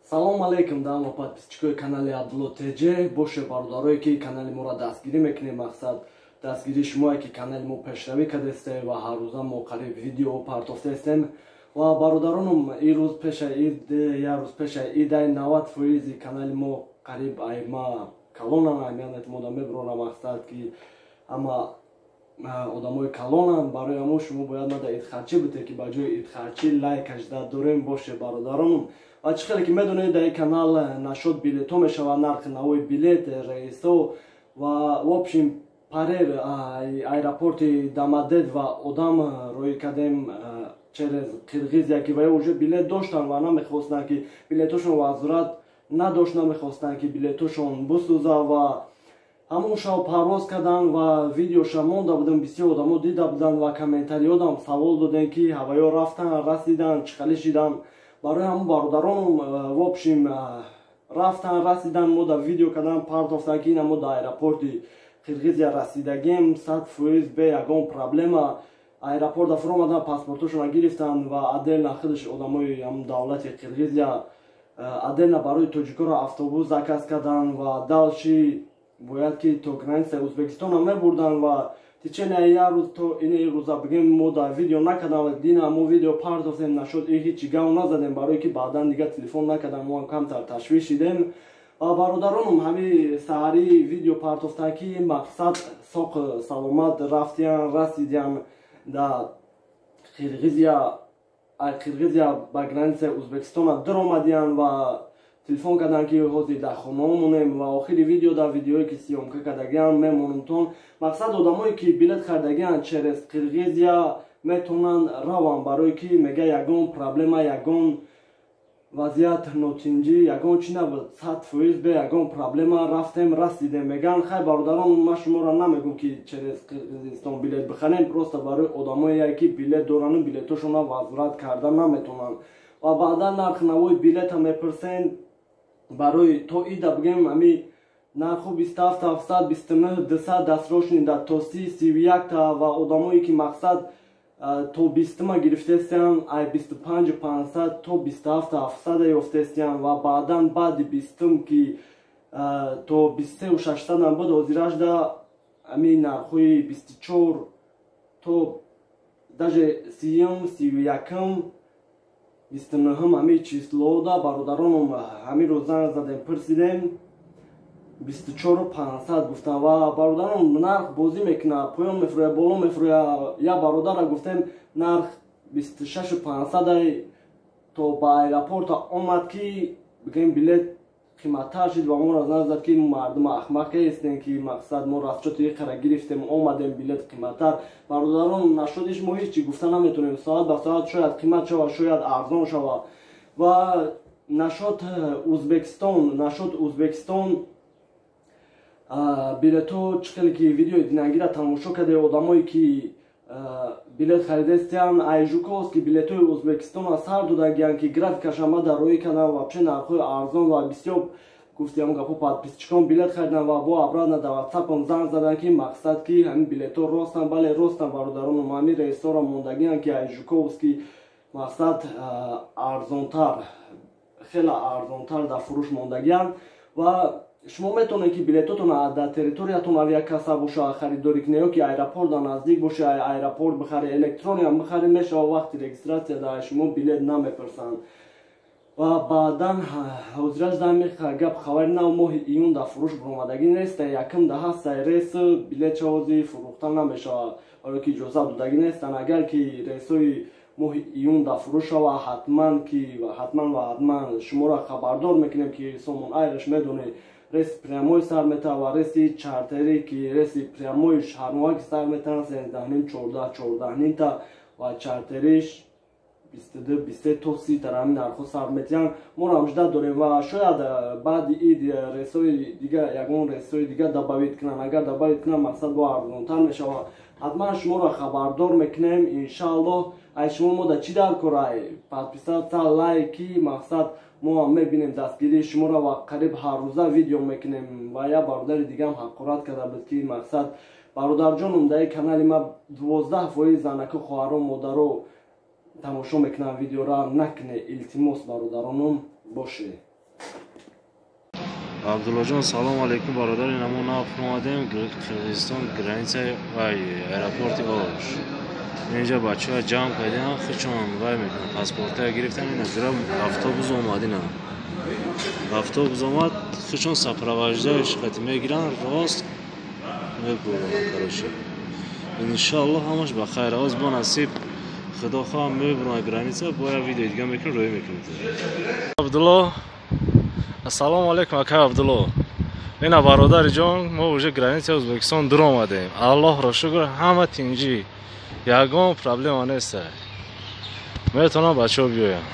Салом алейкум, дамо подписчикои канали Абдулло ТЖ. Боше, бародарое, ки канали моро дастгирӣ мекунем. Мақсад дастгирии шумое, ки канали мо пешравӣ кардастем ва ҳаррӯза мо қариб видео партофтаистем. Ва бародаронум, ин рӯз пеша ид, як рӯз пеша идай, 90 фоизи канали мо қариб айма калонан, аймиянат мода мебурона. Мақсад ки ҳама одамои калонанд. Барои ҳамо шумо бояд мада идхарчӣ бите, ки ба ҷои идхарчӣ лайкаш дад дорем. Боше, бародаронум. Ва чӣ хеле ки медонед, дар ин канал насчёт билетҳо мешавад, нархи навои билет, рейсо ва в общем парер. Аэропорти Домодедово одам роӣ кардем через Қирғизия, ки вая уже билет доштанд ва намехостанд, ки билетошон возврат надошт, намехостанд, ки билетошон бисӯза. Ва ҳамон шаб парвоз карданд ва видеоша монда будем, бисёр одамо дида буданд ва комментариёдам савол додем, ки ҳаваё рафтанд, расиданд, чӣ хеле шиданд. Барои ҳамон, бародаронум, в общем рафтан, расидан. Мо да видео кардан партофтан, ки ина мо да аэропорти Қирғизия расидагем, 100% бе ягон проблема. Аэропорта фуромадан, паспортошонро гирифтанд ва отдельно худаш одамои ҳамн давлати Қирғизия отдельно барои тоҷикоро автобус заказ карданд ва дальше бояд ки то границаи Ӯзбекистонам мебурданд. Ва течение як рӯз то ини рӯза бигем, мо да видео накардам. Дина мо видео партофтем, нашуд и ҳичи гав назадем, барое ки баъдан дига телефон накардам, мо камтар ташвиш шидем. Ва бародаронум, ҳами саҳарӣ видео партофтан, ки мақсад соқ саломат рафтиян, расидиян да Қирғизия, Қирғизия ба границаи Ӯзбекистона даромадиян ва телефон карданд, ки ҳозир дар хонао монем. Ва охири видео, дар видеое ки съёмка кардагиам, мемонумтон. Мақсад одамое, ки билет харидагианд, через Қирғизия метавонанд раванд, барое ки мега ягон проблема, ягон вазъият нотинҷӣ, ягон чӣ набуд, 100% бе ягон проблема рафтем, расидем, меган. Хай, бародарон, ман шуморо намегӯм, ки через Қирғизистон билет бихарем, просто барои одамое, ки билет дорану билетошонро возврат карда наметавонанд. Ва баъдан нархи навои билета мепурсен. Барои то ида бигем, ами нарху 27 700, 29 200, дасрошни да то 30, 31 та. Ва одамое, ки мақсад то 20-ма гирифтестиян, ай 25 500 то 27 700 ёфтестиян. Ва баъдан баъди 20-ум, ки то 23 600-ам буд, ҳозиражда ами нархҳои 24 то даже 30-ум, 31-ум, 29-ум ҳами числода. Бародаронум, ҳамин рӯз занг задем, пурсидем, 24 500 гуфтам. Ва бародарон, нарх бозӣ мекунад, поён мефурӯяд, боло мефурӯяд. Як бародарра гуфтем, нарх 26 500, то ба аэропорта омад, ки бигӯем, билет қиматтар шуд. Ва моро занг зад, ки мардума ахмақ ҳестем, ки мақсад мо расчёти иқара гирифтем, омадем, билет қиматтар. Бародарон, нашудиш мо ҳеҷ чӣ гуфта наметавонем, соат ба соат шояд қимат шавад, шояд арзон шавад. Ва насчёт Ӯзбекистон билетҳо, чӣ хеле ки видеои динагира тамошо карде, одамое, ки билет харидастиян, ай Жуковский билетҳои Ӯзбекистона сар додагиян, ки графикаш ама дар роӣ кардам. Вообще нархҳои арзон ва бисёр гуфтиам гапо, подписчикон билет харидан ва бо обратно дар ватсапам занг задан, ки мақсад ки ҳамин билетҳо ростанд. Бале, ростанд, бародаронум, ҳамин рейсҳоро мондагиян, ки ай Жуковский мақсад арзонтар, хеле арзонтар дар фурӯш мондагиян. Ва шумо метавонед, ки билетотон дар территориятон авиакасса боша, харидорӣ кунед, ё ки аэропорт дар наздик боша, аэропорт бихаред, электрониам бихаред мешава. Вақти регистрация дар шумо билет намепурсанд. Ва баъдан ҳозираш дар гап хабари нав, моҳи июн дар фурӯш баромадагӣ нест, якум да ҳастай рейс, билет чавози фурӯхта намешавад, барое ки иҷоза додагӣ нестанд. Агар ки рейсҳои моҳи июн дар фурӯш шава, ҳатман ки ҳатман ва ҳатман шуморо хабардор мекунем, ки Сомон Айрш медонед, рейси прямой сар метавад ва рейси чартерӣ, ки рейси прямой шаҳрномаки сар метавад 13:30, 14, 14:30 та ва чартериш 22, 23 то 30 дар ҳамин нархҳо сар метиҳанд. Моро ҳам ждать дорем ва шояд баъди ид рейсҳои дига, ягон рейсҳои дига добавить кунанд. Агар добавить кунанд, мақсад бо арзонтар мешавад. Ҳатман шуморо хабардор мекунем, иншааллоҳ. Ай шумо мо да чӣ дар корай? Подписаться, лайки. Мақсад мо ҳам мебинем дастгирии шуморо ва қариб ҳаррӯза видео мекунем. Ва як бародари дигаам ҳақорат карда буд, ки мақсад, бародарҷонум, дар канали ма 12% занаку, хоҳаро, модаро тамошо мекунанд видеора. Накуне, илтимос, бародаронум, боше. Абдуллоҷон, салом алейкум, бародар. Ина мо нав омадем Қирғизистон, границаи вай, аэропорти Ош. Инҷа бачаҳо ҷамъ кардем, худшон вай мекунанд, паспортая гирифтан. Ина гира автобус омад, ина автобус омад, худшон сопровождающий қати мегиранд, рост мебуранд. Короче, иншоаллоҳ, ҳамаш ба хайр. Оз бо насиб, худо хоҳам, мебуранд граница, бо як видео дига мекунем, рӯй мекунем. Абдулло, ассалому алайкум, акай Абдулло. Ина, бародари ҷон, мо уже границаи Ӯзбекистон дур омадем. Аллоҳро шукр, ҳама тинҷӣ, ягон проблема нест, метавонам бачаҳо биёянд.